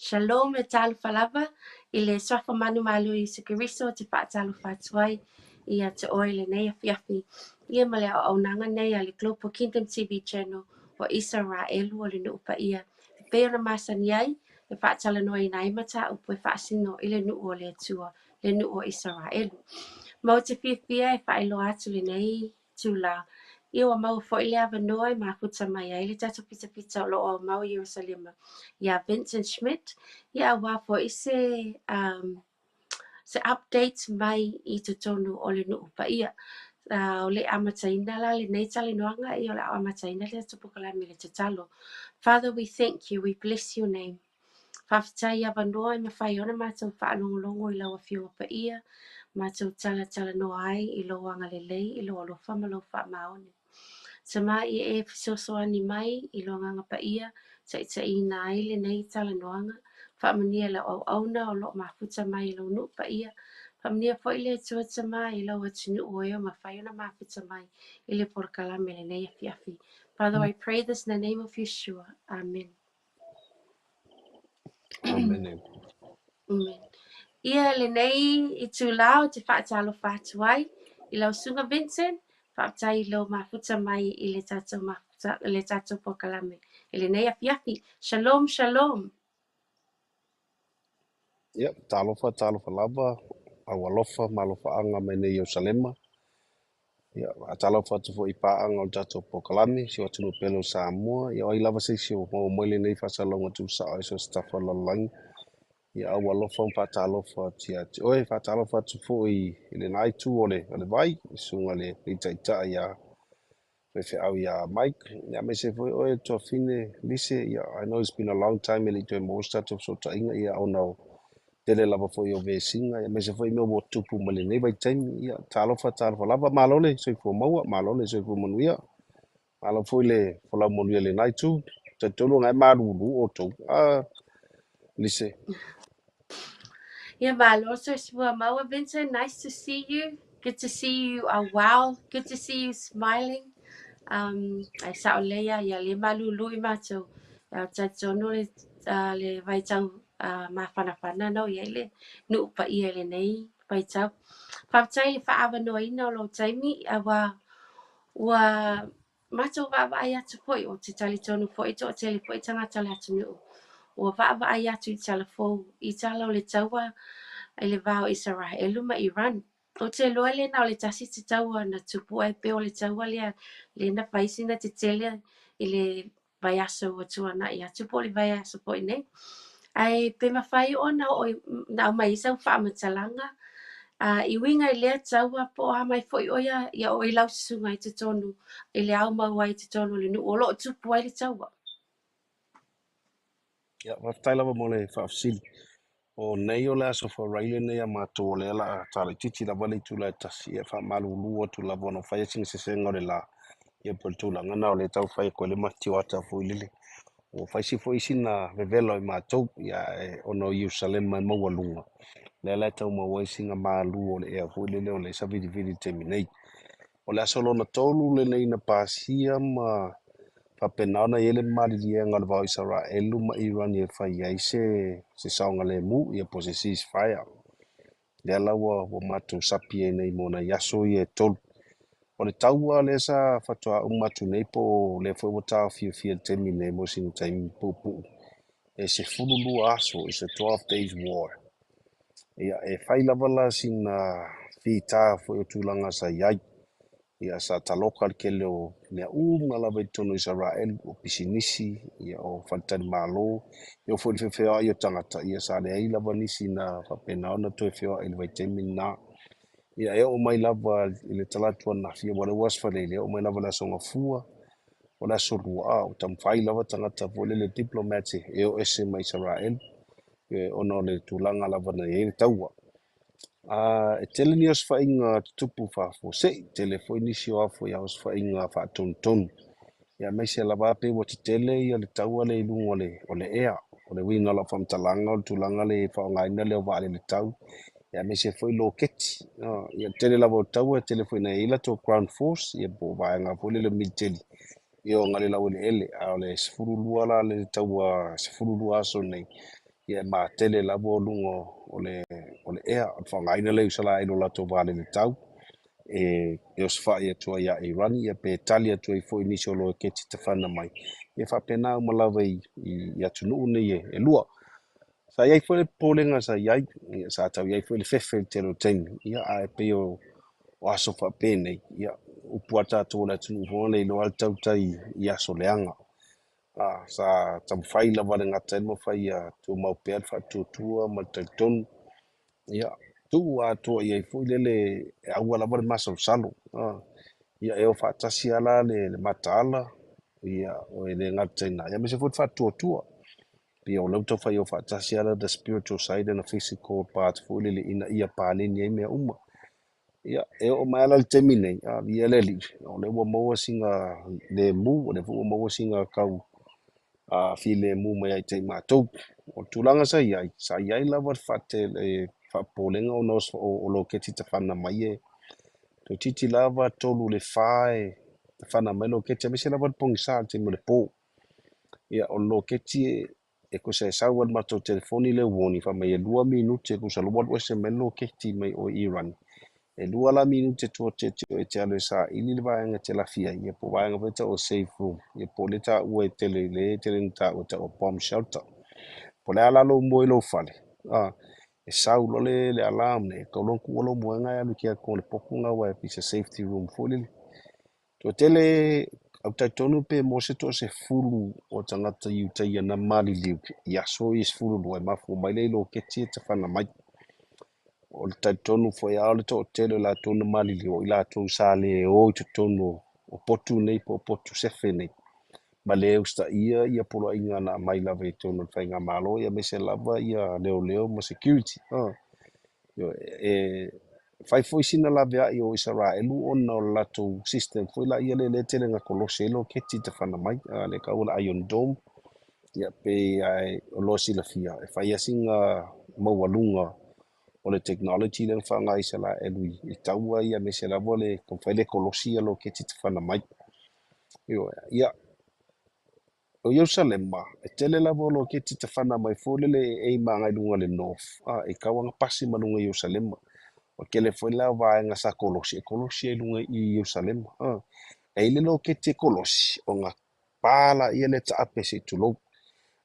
Shalom e talofa lava i le suafa manumalo o Iesu Keriso ou te faatalofa atu ai ia te oe i lenei afiafi ia ma le auaunaga nei a le Global Kingdom TV Channel o Isaraelu o le nuu paia e pei ona masani ai e faatalanoaina ai mataupu e faasino i le nuu o le Atua, le nuu o Isaraelu. Ma ou te fiafia e faailoa atu lenei itula. Ia ua maua foi le avanoa e mafuta mai ai le tatou pitapita o lo o aumau i Ierusalema iā Vincent Schmidt, ia aua foi se um, se update mai i totonu o le nuu paia. O le amataina la lenei talanoaga, ia o le a amataina le tatou polokalame i le tatalo. Father, we thank you, we bless your name. Faafetai i avanoa e mafai ona matou faalogologo i lau Afioga Paia, matou talatalanoa ai i lou agalelei, i lou alofa ma lou faamaoni. Tama ia e fesoasoani mai i lou Agaga Paia, taitaiina ai lenei talanoaga, faamanuia i lau auauna o lo o mafuta mai i lou nuu paia, faamanuia foi le Atua Tama i lou atunuu o e o mafai ona mafuta mai i le polokalame i lenei afiafi. Father, I pray this in the name of Yeshua. Amen. Amene. Amen. Ia lenei itula ou te faatalofa atu ai i lau Susuga Vincent, faafetai i lou mafuta mai i le tatou mafuta, le tatou polokalame i lenei afiafi. Shalom, shalom. Ia, talofa, talofa lava, au alofa ma alofaaga mai nei Ierusalema. Ia, faatalofa atu foi i paaga o le tatou polokalame, si o atunuu pele o Samoa. Ia, o ai lava se isi o maua mai lenei faasalalauga tuusao i so o se tafa o le lalolagi. Ia, au alofa ma faatalofa atu ia te oe. Faatalofa atu foi i lena itu o le vai, i susuga i le Taitai ia faifeau ia Mike, ia aemaise foi oe le tuafafine Lise. Ia, I know it's been a long time e le i toe maua se tatou fesootaiga, ia ona o tele lava foi o vesiga, ia aemaise foi mea ua tupu mai lenei vaitaimi. Ia, talofa, talofa lava, malo le soifua maua, malo le soifua manuia, malo foi le folau manuia i lena itu. Talitonu na e malulu outou. Ah, Lise. Ia malo soifua maua Vincent, nice to see you. Good to see you are well. Good to see you smiling. Ai sao lelei lava, ia le malulu i matou. Talitonu le, le vaitau mafanafana na o i ai le nuu paia i lenei vaitau. Faafetai i le faaavanoaina o lou taimi, aua ua matou vaavaai atu foi, ou te talitonu foi e toatele foi tagata o le atunuu ua vaavaai atu i tala fou, i tala o le taua i le va o Isaraelu ma Iran. Ou te iloa le na o le tasi se taua na tupu ai pei o le taua lea lea na fai sina tetele i le vaiaso ua tuanai atu po o le vaiaso foi nei. Ae pe mafai ona oo ona aumai ai sau faamatalaga i uiga i lea taua po o a mai foi ʻo ia ia oe lau susuga i totonu i le ao mau ai i totonu o le nuu o lo o tupu ai le taua. Ia, faafetai lava mo le faafesili. O nei o le aso Faraile lenei a matou o lea o le a talaitiiti lava le itula e 1, ia faamalulu atu lava ona fai sina sesega o le la, ia po o le tulaga lena o lea e tau fai atu ai le matiota foi lele. Ua fai si foi sina vevela o i matou, ia ona o Ierusalema e maualuga, lea la e tau maua ai sina malu o le ea foi lele o lea e savilivili i le taimi nei. O le aso lona tolu lenei na pasia ma faapena ona i ai le maliliega o le va o Isaraelu ma Iran e fai ai se saogalemu, ia po o se ceasefire. Lea la ua matou sapi ai nei mo nai aso ia e 3. O le taua lea sa faatoa uma atu nei po o lea foi ua taofiofia i le taimi nei mo sina taimi puupuu, e 12 aso, it's a 12 days war. Ia, e fai lava la sina fita foi o tulaga sa i ai. Ia, sa taloka le tele o mea uma lava i totonu o Isaraelu, o pisinisi, ia, o faletalimalo, ia o foi le feofeoai o tagata, ia sa leai lava nisi na faapena ona toe feoai i le vaitaimi lena. Ia, e oo mai lava i le talaatu ananafi, ia ua lea ua aso Faraile, e oo mai lava i le aso Gafua, o le aso Lua, a o taumafai lava tagata foi lele diplomats e o ese mai Isaraelu, ona o le tulaga lava na i ai le taua. E tele ni osofaiga tutupu faafuasei, tele foi nisi o afo i osofaiga faatonutonu. Ia aemaise lava pe ua tetele ia le taua lea i luga o le ea. O le uiga o lau faamatalaga o le tulaga lea e faaaogaina lea o vaalele tau, ia aemaise foi loketi. Ia tele lava o taua, tele foi na i ai latou ground force, ia po o vaega foi lele o militeli, ia o le laueleele. A o le 12 la le taua 12 aso nei, Ia e matele lava o luga o le ea. O le faaaogaina lea o Isaraelu o latou valele tau e osofai atu ai ia Irani, ia pe tali atu ai foi nisi o loketi tafana mai. Ia faapena uma lava i atunuu nei e lua. Sa i ai foi le popolega sa i ai, ia, sa tau i ai foi le fefe i le tele o taimi, ia, ae pei o aso faapenei, ia, upu a tatou o le atunuu foi le iloa le tautai i aso leaga. Sa taumafai lava le gata ai le mafai ia tumau pea le faatuatua ma le talitonu, ia, tuu atoa i ai foi lele e aua lava le masalosalo. Ia e o faatasi lava la le mataala, ia, e le gata i ina, ia aemaise foi le faatuatua. Pei o lea ua taufai o faatasi lava the spiritual side and the physical part foi lele ina ia paleni ai mea uma. Ia, e oo mai lava la i le taimi nei, viia le Alii, o lea ua maua sina lemu, o lea foi ua maua sina tau filemu mai ia te i matou. O le tulaga sa i ai lava le faapopolega ona o loketi tafana mai e toeitiiti lava 3 i le 4 e tafana mai loketi, aemaise lava le pogisa i le taimi o le po. Ia, o le loketi e tusa e sau ai i le matou telefoni le warning fai mai e 2 minute tusa loa ua alu ese mai le loketi mai o i Iran. E 2 la minute tua te o e te alu e saili le vaega e te lafi ai, ia po o vaega foi tau o safe room, ia po o le taua e tele le tele na taua tau o bomb shelter. Po o le a la lou moe i lou fale, e sau loa le alarm le, tau loa tuua lou moega e alu i le potu na aua e a safety room foi lele. Toatele au talitonu pe maua se 10 o tagata Iutaia na maliliu i aso ia 12 e mafua mai lea i loketi e tafana mai. O le talitonu foi lava o le toatele o latou na maliliu o i latou sa le o i totonu o potu nei po o potu sefe nei, ma le usitaia ia poloaiga na aumai lava i totonu o le faigamalo, ia aemaise lava ia leoleo ma security. E fai foi sina laveai o Isaraelu ona o le latou system foi la ia lea tele na kolosi ai loketi tafana mai, le tau o le Iron Dome. Ia pe ai o loa silafia e fai lava sina maualuga o le technology lea na faaaoga e Isaraelu i taua ia, aemaise lava le taumafai le kolosi ia loketi tafana mai. Ia, o Ierusalema, e tele lava o loketi tafana mai foi lele e aim agai i luga o le north, e tau lava na pasi ma luga i Ierusalema. O tele foi la o vaega sa kolosi, e kolosi ai i luga i Ierusalema. E i ai le loketi e kolosi, ona pa laia lea taape se i tulou.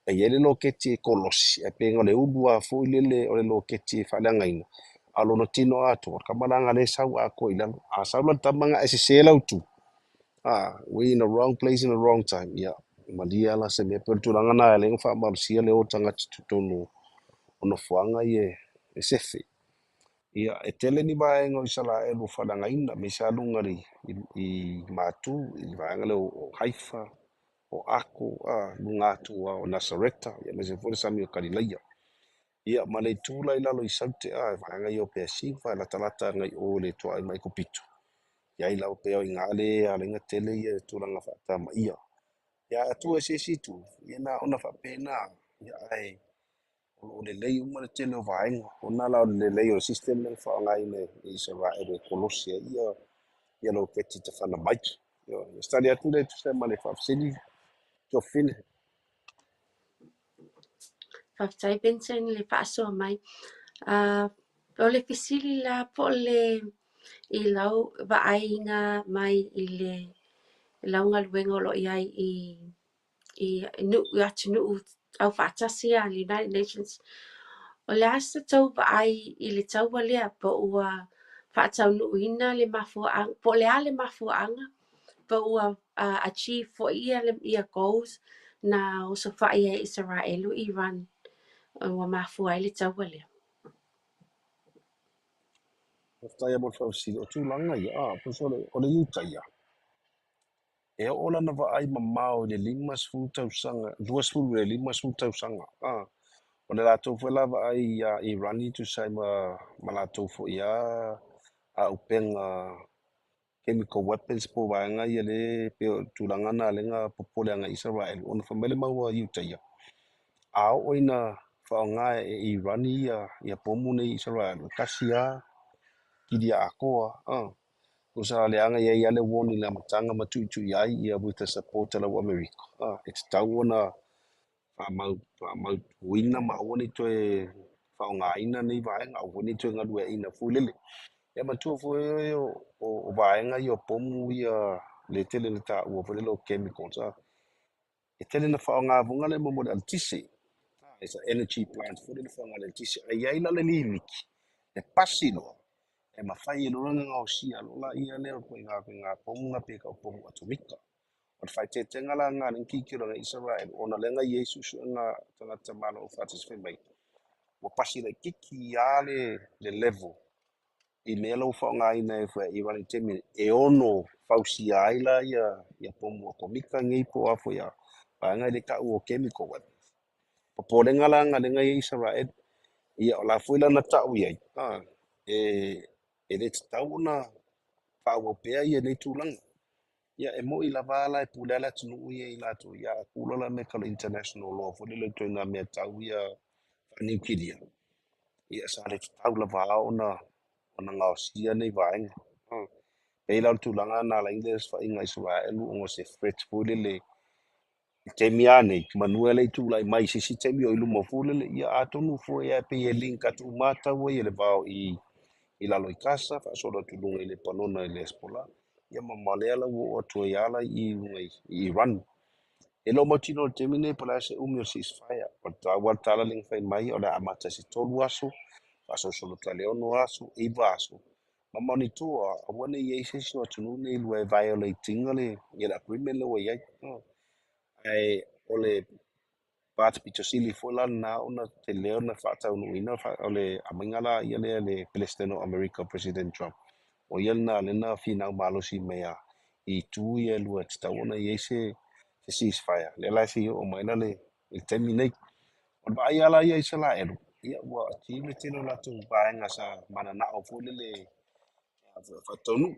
E i ai le loketi e kolosi, e pei o le ulu lava foi lele o le loketi e faaleagaina, a o lona tino atoa, o le tama la lea e sau atoa i lalo. A sau la le tama na e sese lau tu, we in the wrong place in the wrong time. Ia, malie la se mea. Pei o le tulaga na e ala ai ona faamalosia le o tagata i totonu o nofoaga ia e sefe. Ia, e tele ni vaega o Isaraelu o faaleagaina, aemaise lava luga i Matu, i le vaega lea o Haifa, o Ako, luga atu o Nasareta, ia aemaise foi le sami o Kalilaia. Ia, ma le itu la i lalo i Saute, vaega ia o Peasiva, e latalata agai o i le toai mai Kupito. I ai lava pei o i ina le ala ai ona tele ia tulaga faatamaia. Ia, a tuu i se isi itu, ia na ona faapena, ia, ae o lo o lelei uma le tele o vaega. Ona la o le lelei o le system lea na faaaogaina e Isaraelu e kolosi ai ia loketi tafana mai. Ia, se tali atu lea e tusa ai ma le faafesili Josefine. Faafetai Vincent i le faasoa mai. O le fesili la po o le i lau vaaiga mai i le lau galuega o lo o i ai i nuu atunuu aufaatasi a le United Nations. O le a se tau vaai i le taua lea po ua faataunuuina le mafuaaga, po o le a le mafuaaga, po ua achieve foi ia goals na osofai ai e Isaraelu i Iran ua mafua ai le taua lea. Faafetai mo le faafesili. O tulaga ia, tusa o le Iutaia, e oo lana vaai mamao i le 50 tausaga, 20 i le 50 tausaga. O le latou foi la vaai ia Irani tusa ai ma latou foi auupega chemical weapons po o vaega ia le pei o tulaga na lea na popole agai i Isaraelu ona fai mai le mau a Iutaia. A oo ina faaaoga e Irani ia pomu nei i Isaraelu, e tasi lava kilia atoa. Tusa leaga i ai lava le warning i le amataga ma tuitui ai ia with the support a lau Amerika. E tatau ona Faamautuina ma aua ne i toe faaaogaina nei vaega, aua foi ne i toe galueaiina foi lele. Ia manatua foi oe o vaega ia o pomu ia le tele na taua foi lele o chemicals, e tele na faaaoga foi le mo le eletise. It's an energy plant foi lele faaaoga le eletise, ae i ai la le limiti e pasi loa e mafai ai loa ona gaosia loa laia lea o ituaiga pomu na pe tau o pomu atomika. O le faaeteetega la lena lea na tilotilo ai Isaraelu, ona o lea na i ai suesuega a tagata Malo Aufaatasi fai mai ua pasi laitiiti lava le level i mea la ua faaaogaina e Iran i le taimi lenei, e ono fausia ai la ia pomu atomika nei po o a foi a vaega e le taua o chemical weapons. Popolega la lena lea na i ai Isaraelu. Ia o la foi la na tau i ai, e le tatau ona faaauau pea ia nei tulaga. Ia e moni lava la e pule lava le atunuu ia i latou, ia a tu loa la mea tau le international law foi lele o ituaiga mea tau ia faa-nuclear, ia sa le tatau lava ona gaosia nei vaega. Pei la o le tulaga lena na ala ai ona osofaiga a Isaraelu ona o se threat foi lele i taimi lava nei, manu e le i tulai mai i se isi taimi o i luma foi lele. Ia atonu foi lava pei e link atu uma lava taua ia i le va o i lalo i Gaza, faasolo atu i luga i Lepanona i le Hezbollah, ia ma lea la ua oo atu ai lava la i luga i Iran. E le o mautinoa i le taimi lenei po o le a se umi o le ceasefire. O le taua lava le tala lea na fai mai o le a amata i se 3 aso, faasolosolo atu i le 6 aso, 9 aso, ma monitor aua ne i i ai se isi o atunuu nei e lua e violate ina le agreement lea ua i ai. Ae o le part pito sili foi la lena ona tele ona faataunuuina o le aumaiga la ia lea le Peresetene o Amerika, President Trump. O ia lena lea na finau malosi mai i itu ia e lua e tatau ona i ai se ceasefire. Lea la se i oo mai la le taimi nei. O le vaai lava la ia Isaraelu, ia ua achieve le tele o latou vaega sa mananao foi lele faataunuu.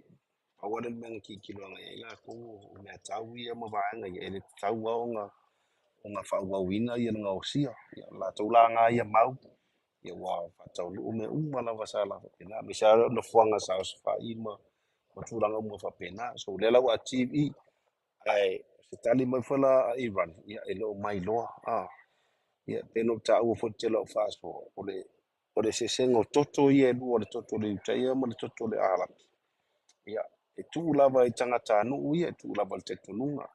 Pau lava le mea na tilotilo agai i ai latou o mea tau ia ma vaega ia, e le tatau lava ona faaauauina ia le gaosia. Ia o latou la na ia mau, ia ua faataunuu mea uma lava sa faapena, aemaise lava nofoaga sa osofai ma tulaga uma faapena. So lea la ua achieve i, ae se tali mai foi la a Iran, ia e le o mailoa. Ia pei ona ou taua foi i le tele o au faasoa, o le eseesega o toto ia e lua, o le toto o le Iutaia ma le toto o le Arapi. Ia, e tuu lava i tagatanuu ia, e tuu lava i le talitonuga.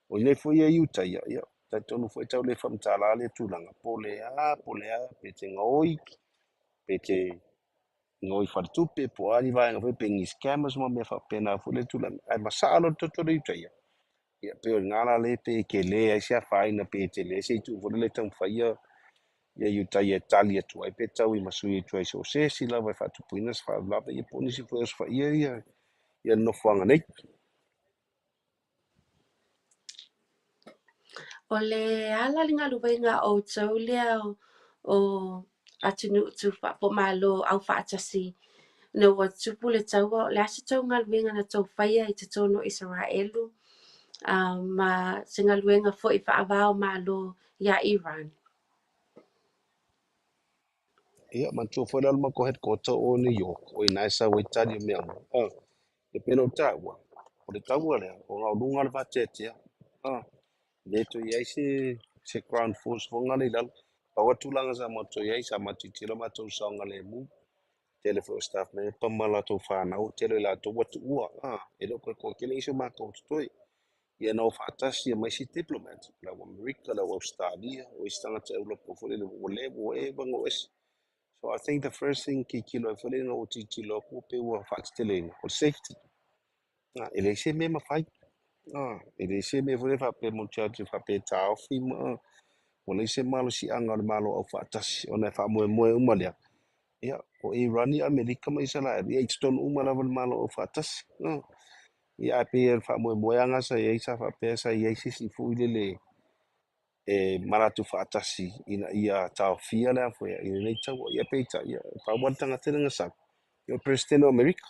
O i nei foi ia Iutaia, ia, talitonu foi e tau le faamatala lea tulaga, po o le a, po o le a, pe te gaoi, pe te gaoi faletupe, po o a ni vaega foi, pe ni scammers ma mea faapena foi le tulaga. Ae masaa loa le toto o le Iutaia, ia pei o i ina la le pe tele ai se afaina, pe tele se itu foi lele e taumafai ia Iutaia e tali atu ai pe tau i masui atu ai so o se isi lava e faatupuina se faalavelave, ia po o nisi foi e osofaia ia le nofoaga nei. O le ala le galuega a outou lea o atunuu po o Malo Aufaatasi ina ua tupu le taua, o le a se tou galuega na tou faia i totonu o Isaraelu ma se galuega foi faava o Malo ia Iran? Ia, manatua foi la o le matou headquarter o New York, o i ina e sau ai tali o mea uma. E pei ona ou taua, o le taua lea, o luga o le vateatea. Le toe i ai se ground force foi lea i lalo. Pau lava tulaga sa matou i ai, sa matou tilotilo matou saogalemu. Tele foi o staff member ma latou fanau, tele o i latou ua tuua. E le o toe toatele nisi o matou o totoe. Ia na o faatasi ma isi diplomat, le au Amerika, le au Australia, o isi tagata Europe foi lele ua leva ua eva ona o ese. So I think the first thing tilotilo ai foi lele ina ua tilotilo atu pe ua faateteleina, o le safety. E leai se mea e mafai. E leai se mea foi lele faapea matou te faapea e taofi ma ua leai se malosiaga o le Malo Aufaatasi ona e faamoemoe uma lea. Ia, o Iran, Amerika ma Isaraelu, ia i totonu uma lava o le Malo Aufaatasi. Ia ae pei o le faamoemoeaga sa i ai sa faapea sa i ai se isi foi lele e manatu faatasi ina ia taofia le afoia i lenei taua. Ia peitai, ia, pau lava le tagata lea na sau, ia o le Peresetene o Amerika.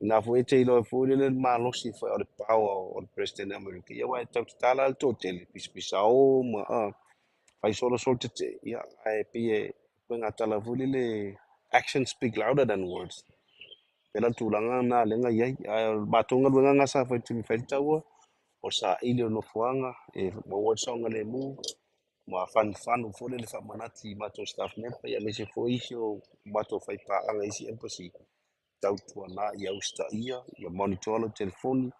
Ina foi e te iloa foi lele le malosi foi o le power o le Peresetene o Amerika. Ia aua e tau tatala le toatele, pisapisao ma fai solosolo tetee, ia ae pei e koe tala foi lele, actions speak louder than words. Pei la le tulaga na lea na i ai. Ae o le matou galuega na sa fai taimi fai le taua, o le saili o nofoaga, e maua le saogalemu. Mafanufanu foi le faamanati i matou staff member, ia aemaise foi isi o matou faipaaga i isi embassy, tautuana ia usitaia, ia monitor lou telefoni,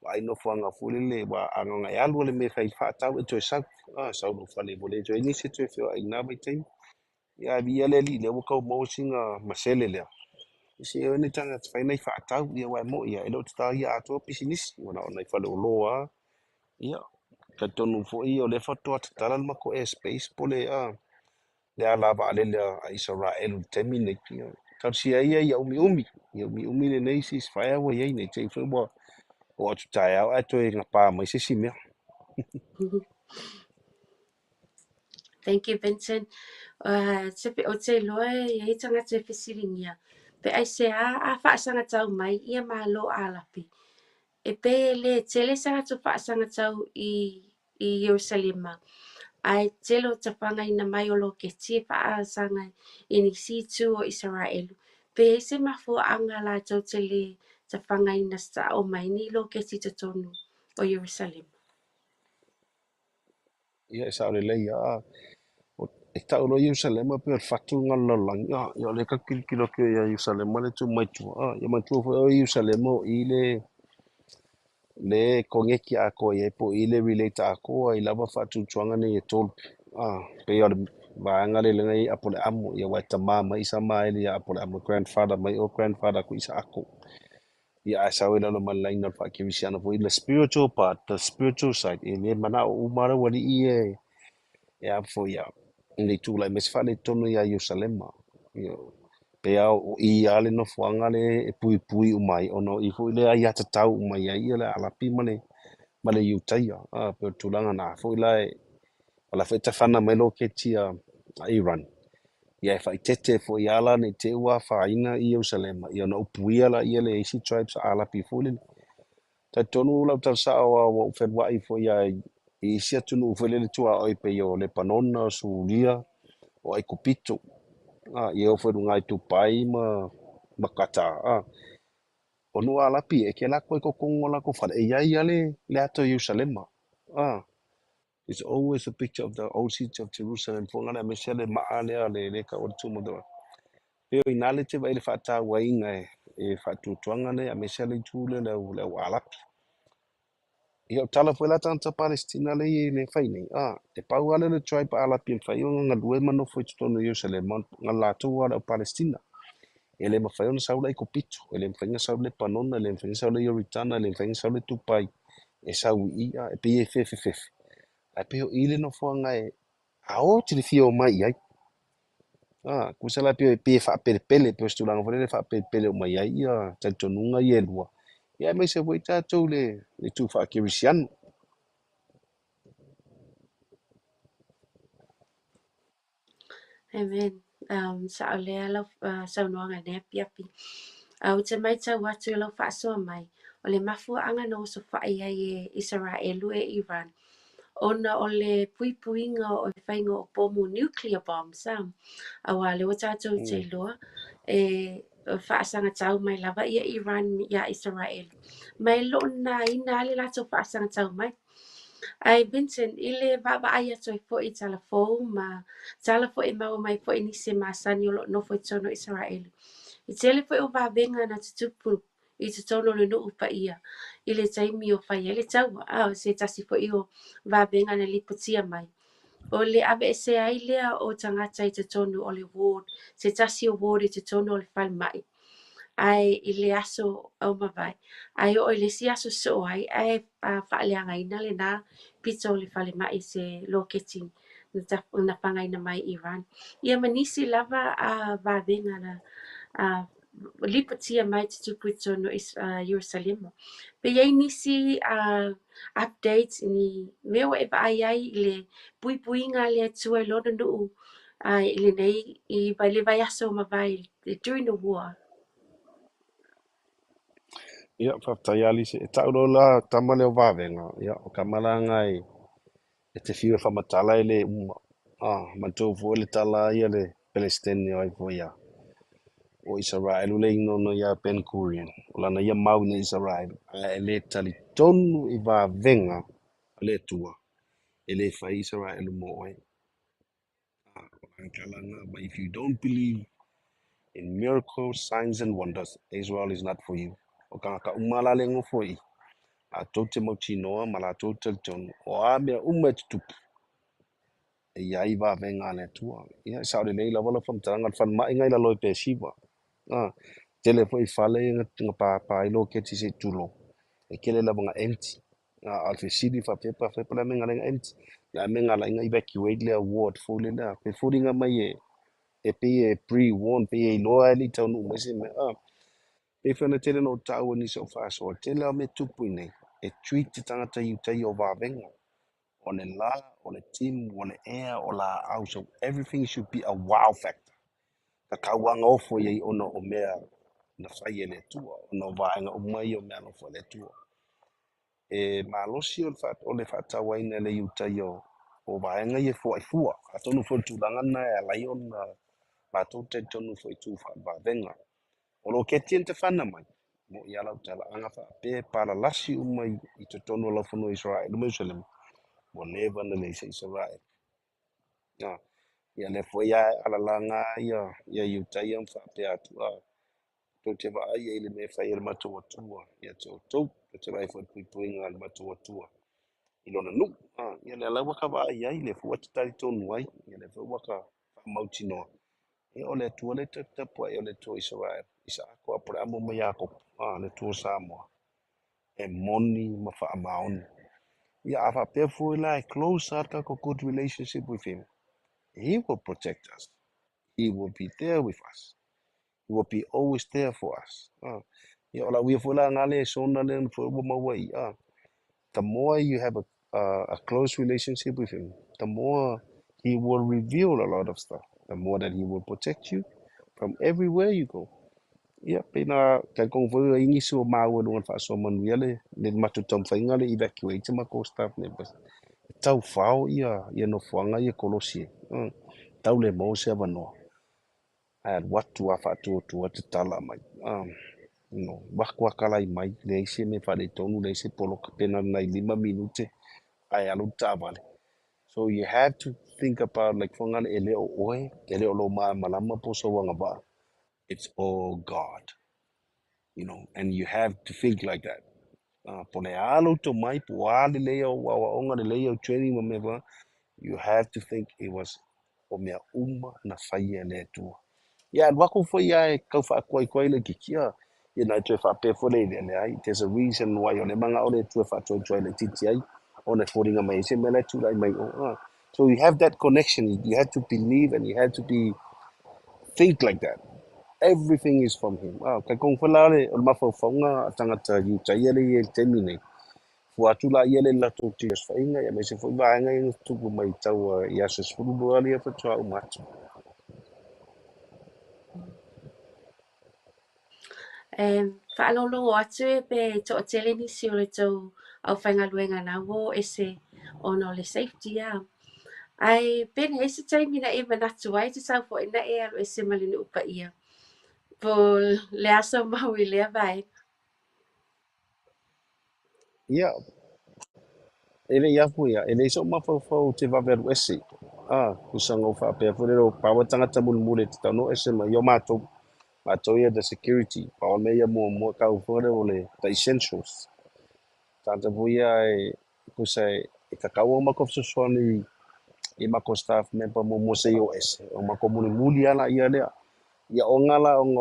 vaai nofoaga foi lele, ua a e alu le mea e fai faatau e toe sau, sau lou fale ua le toe i ai nisi e toe feoai i lena vaitaimi. Ia ae viia le Alii lea ua tau maua sina masele lea, se o ni tagata fai nai faatau, ia aua e moni lava e le o tataina atoa pisinisi, ua na o nai faleoloa lava. Ia, talitonu foi o lea faatoa tatala le matou airspace po o le ala vaalele a Isaraelu i le taimi lenei. Ia, talosia ia ia umiumi, ia umiumi lenei ceasefire ua i ai nei, te i foi ua oo atu taeao ae toe gapa mai se isi mea. Thank you, Vincent. O te iloa e i ai tagata e fesiligia, pe aisea a faasagatau mai ia Malo Alapi. E pei e le tele sa latou faasagatau i Ierusalema, ae tele o tafagaina mai o loketi e faasaga i nisi itu o Isaraelu. Pe i ai se mafuaaga latou te le tafagaina sao mai ni loketi i totonu o Ierusalema? Ia, e sao lelei lava. E tau loa Ierusalema pei o le fatu lena o le lalolagi. Ia o lea tatou te tilotilo atu ia Ierusalema lea e tu mai tua. Ia manatua foi o Ierusalema o i le koneti atoa i ai po o i le relate atoa ai lava faatuatuaga nei e tolu. Pei o le vaega lea e i ai Apoleamo, ia aua e tama mai Isamaele ia Apoleamo, grandfather mai o grandfather atu Isaako. Ia ae sau ai lalo ma le laina o le faakerisiano foi, the spiritual part, the spiritual side, e le manao uma le aualii e a foi ia, nei tulai mai se faaletonu ia Ierusalema. Ia, pei lava o i lava le nofoaga le e puipui uma ai, ona o i foi le aiatatau uma i ai ia le Arapi ma le Iutaia. Pei o le tulaga na foi la e, o la foi e tafana mai loketi a Iran. Ia e faaitete foi ala nei te ua afaina i Ierusalema, ia ona upuia la ia le isi tribes Arapi foi lele. Talitonu lau tala sao ua ou feluai foi i isi atunuu foi lele tuaoi pei o Lepanona, Suria, o Aikupito. Ia o foi luga i Dubai ma Qatar. O nuu Arapi e te alu atu ai totonu o latou fale, e i ai lava le ata o Ierusalema. It's always a picture of the old city of Jerusalem. Fo ngale aemaise le maa lea le tau o le Tomb of the Rock. Pei o ina le te vaai le faatauaina e faatuatuaga nei aemaise le itu lea le au Arapi. Ia o tala foi la tagata Palestina le i le fai nei. E pau lava le tribe Arapi e mafai ona galue ma nofo i totonu o Ierusalema, na latou lava le au Palestina. E le mafai ona sau le Aikupito, e le mafai ona sau le Lepanona, e le mafai ona sau le Ioritana, e le mafai ona sau le Dubai, e sau i i, e pei e fefefefe. Ae pei o i le nofoaga e aoti le fia o mai i ai. Tusa la pei e faapelepele, pei o se tulaga foi lele e faapelepele uma i ai ia talitonuga ia e lua. Ia aemaise foi tatou le itu faakerisiano. Amen. Sao lea lau saunoaga i lenei afiafi. Ou te matau atu i lau faasoa mai, o le mafuaaga na osofai ai e Isaraelu e Iran, ona o le puipuiga o le faiga o pomu nuclear bombs, aua lea ua tatou te iloa e faasagatau mai lava ia Iran ia Isaraelu. Ma e loo nāina le latou faasagatau mai. Ai Vincent, i le vaavaai atu ai foi i tala fou ma tala foi e maua mai foi nisi e masani o loo nofo i totonu o Isaraelu. I tele foi o vavega na tutupu i totonu o le nuu paia i le taimi o fai ai le taua. O se tasi foi o vavega na lipotia mai. O le aveesea ai lea o tagata i totonu o le ward, se tasi o ward i totonu o le falemai. Ae i le aso au mavae, ae oo i le isi aso soo ai, ae faaleagaina lena pito o le falemai se loketi na fagaina mai Iran. Ia ma nisi lava vavega na lipotia mai tutupu i totonu o Ierusalema. Pe i ai nisi updates ni mea ua e vaai ai i le puipuiga a le Atua i lona nuu i lenei i le vaiaso o mavae during the war. Ia, faafetai Alice. E tau loa la tama lea o vavega, ia, o kamalaga e te fiu e faamatala e le uma. Manatua foi le tala ia le Pelestene o ai foi ia. O Israelu le inono ia Ben Gurion. O lana ia mau ina Israelu. Ae le talitonu i vavega a le Atua. E le fai Israelu mo oe. But if you don't believe in miracles, signs and wonders, Israel is not for you. O tagata uma la le gofo i latou te mautinoa ma latou talitonu o a mea uma e tutupu e i ai vavega a le Atua. Ia, e sao lelei lava lau faamatalaga, o le falemai na i lalo e Peesiva. Tele foi fale ia na pāpā ai loketi se i tulou, e tele lava na empty. A o le fesili faapea pe afai po o le a le mea na ala ai ona empty. O le a le mea na ala ai ona evacuate lea ward foi lea, pe foliga mai e pei e pre-warn, pei e iloa e le i taunuu mai se mea. Pei foi ona tele ona ou taua i nisi o faasoa, tele lava o mea e tupu i inei, e treat te tagata i uta ia o vavega. O le la, o le timu, o le ea, o laau, so everything should be a wow factor. Tatau lava ona ofo i ai ona o mea na fai e le Atua, ona o vaega uma ia o mea alofa o le Atua. E malosi o le faatauaina e le iutaia o vaega ia e foai fua. Atonu foi o le tulaga lena e ala ai ona latou talitonu foi i tu faavavega. O loketi na tafana mai, mo i ala o tala, aga faapea e palalasi uma i totonu o laufanua Israel ma Ierusalema, ua leva ona leai se Israel. Ia lea foi lava e alalaga ia iutaia ma faapea atu, tou te vaai ai i le mea e fai e le matou Atua ia te outou, tou te vaai foi i le puipuiga a le matou Atua i lona nuu. Ia lea la ua ta vaai ai, lea foi ua ta talitonu ai, ia lea foi ua ta faamautinoa. Ia o le Atua lea e tapuai, o le Atua o Israel, Isaako, Aperamo ma Iakopo, le Atua o Samoa, e moni ma faamaoni. Ia a faapea foi la e close lava le tatou good relationship with him, he will protect us. He will be there with us. He will be always there for us. Ia o lau ia foi la ngā le sona le foi ua maua i. The more you have a close relationship with him, the more he will reveal a lot of stuff. The more that he will protect you from everywhere you go. Ia, pe na talitonu foi o nisi o maua i luga o le faasoa manuia le matou taumafaiga le evacuate matou staff members. E taufao ia nofoaga ia kolosi ai. Tau le maua se avanoa. Ae alu atu lava faatuatua tatala mai. No, alu atu akalai mai, leai se mea faaletonu, leai se poloka, pe na o le nai 5 minute ae alu le taavale. So you have to think about like fongale e le o oe, e le o lou malamalama po o sou agavaa. It's all God. You know, and you have to think like that. Po le a lou tomai, po o a lelei au aoaoga, lelei au training ma mea faapena, you have to think it was o mea uma na faia e le Atua. Ia alu atu foi ae tau faatuaituai le laitiiti, ia na e toe faapea foi le lea leai. There's a reason why o le manao o le Atua e faatuaituai laitiiti ai, ona e foliga mai ai se mea la e tulai mai o. So you have that connection, you have to believe and you have to be think like that. Everything is from him. Talitonu foi la o le mafaufauga a tagata iutaia le i ai i le taimi nei. Fua atu la ia le latou osofaiga, ia aemaise foi vaega ia na tutupu mai taua i aso 12 ia faatoa uma atu. E faalogologo atu e pe toatele nisi o le tou aufaigaluega na ua o ese ona o le safety a. Ae pe leai se taimi na e manatu ai tatau foi na e alu ese ma le nuu paia. Po le aso mau i lea vaega. Ia, e le i afu ia, e leai so'u mafaufau te vave alu ese. Tusa na ou faapea foi lele o paua tagata mulimuli e tatau ona o ese mai ia o matou. Matou ia the security, pau o le mea ia muamua tau foi lea o le the essentials. Tagata foi ia e tusa e tatau ona matou fesoasoani i matou staff member muamua se i o ese. O matou mulimuli lava laia lea. Ia ona la ona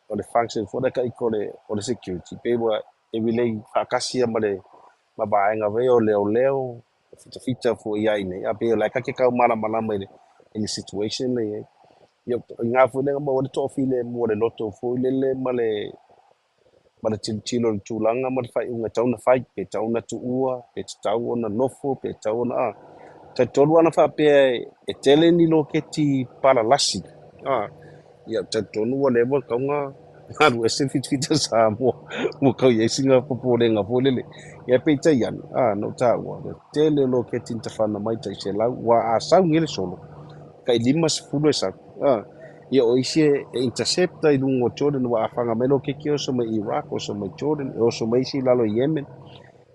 o le function foi lea taito o le security, pe ua e relate faatasi ia ma le ma vaega foi o leoleo, fitafita foi ai nei. A pei o la e ta te tau malamalama i le situation le i ai. Ia, i ngā foi lea na maua ai le toafilemu o le loto foi lele ma le tilotilo i le tulaga ma le faaiuga e tatau ona fai, pe tatau ona tuua, pe tatau ona nofo, pe tatau ona Talitonu ana faapea e tele ni loketi palalasi. Ia talitonu ua leva tatau ona alu ese le fitafita Samoa ua tau i ai sina popolega foi lele. Ia peitai ane, na ou taua, le tele o loketi na tafana mai tai 100, ua a sau nei le solo, tai 50 e sau. Ia o isi e intercepta i luga o Jordan, ua afaga mai loketi e oso mai Iraq, oso mai Jordan, e oso mai isi i lalo i Yemen.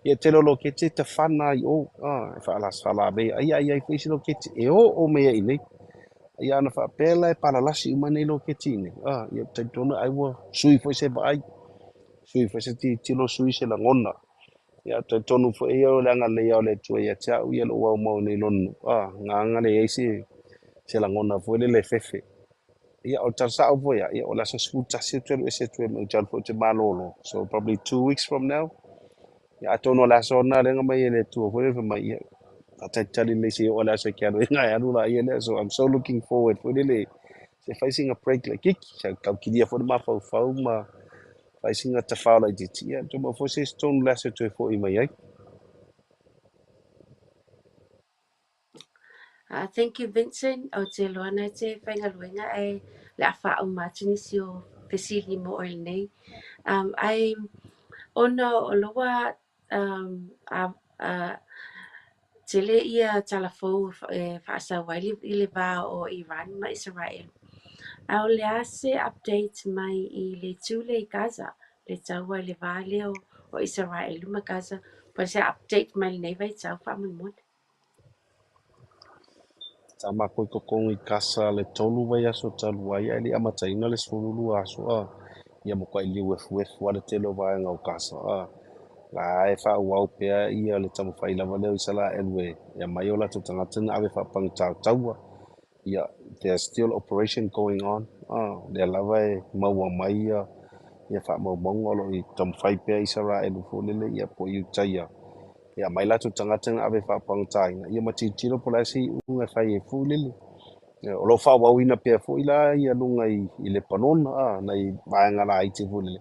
Ia tele o loketi e tafana ai o, e faalavea ai ai ai foi isi loketi e oo mai ai i nei. Ia ana faapea la e palalasi uma nei loketi nei, ia talitonu ai ua sui foi se vaai, sui foi se tilotilo, sui se lagona. Ia talitonu foi ia o le agalelei o le Atua ia te au ia lou aumau nei lona gaga le ai se lagona foi lele e fefe. Ia o le tala sao foi ia, o le aso 11 ou te alu ese atu ai ma ou te alu foi ou te malolo. So probably 2 weeks from now. Ia atonu o le aso na lea na mai e le Atua foi lele mai ia faatalitali lelei se i oo le aso e ke alu ai na e alu la ia lea. So I'm so looking forward foi lele se fai sina break laitiiti, sa taukilia foi le mafaufau ma fai sina tafao laitiiti. Ia tuma foi se isi tonu le aso e toe foi mai ai. Thank you, Vincent. O te loana e te whaingaluenga e le a wha au mātu nisi o fesili mo oe nei. Ai ona o loa a tele ia talafou e whaasau ai i le vā o Iran ma Israel. A o le a se update mai i le tule i Gaza, le taua i le vā lea o Israel ma Gaza. Po se update mai lenei vaitau faamolemole. Sa makou i totogi i Kasa le 3 vaiaso talu ai, ae le i amataina le 12 aso ia matuai liu efuefu lava le tele o vaega o Kasa la e faaauau pea ia le taumafai lava lea o Isaraelu e aumai o latou tagata na ave faapagata o taua. Ia there's still operation going on, lea lava e maua mai ia faamaumauga o loo taumafai pea Isaraelu foi lele ia po o Iutaia e aumai latou tagata na ave faapagataina ia ma tilotilo po o le a se iuga e fai ai foi lele. O loo faaauauina pea foi la ia luga i Lepanona nai vaega laiti foi lele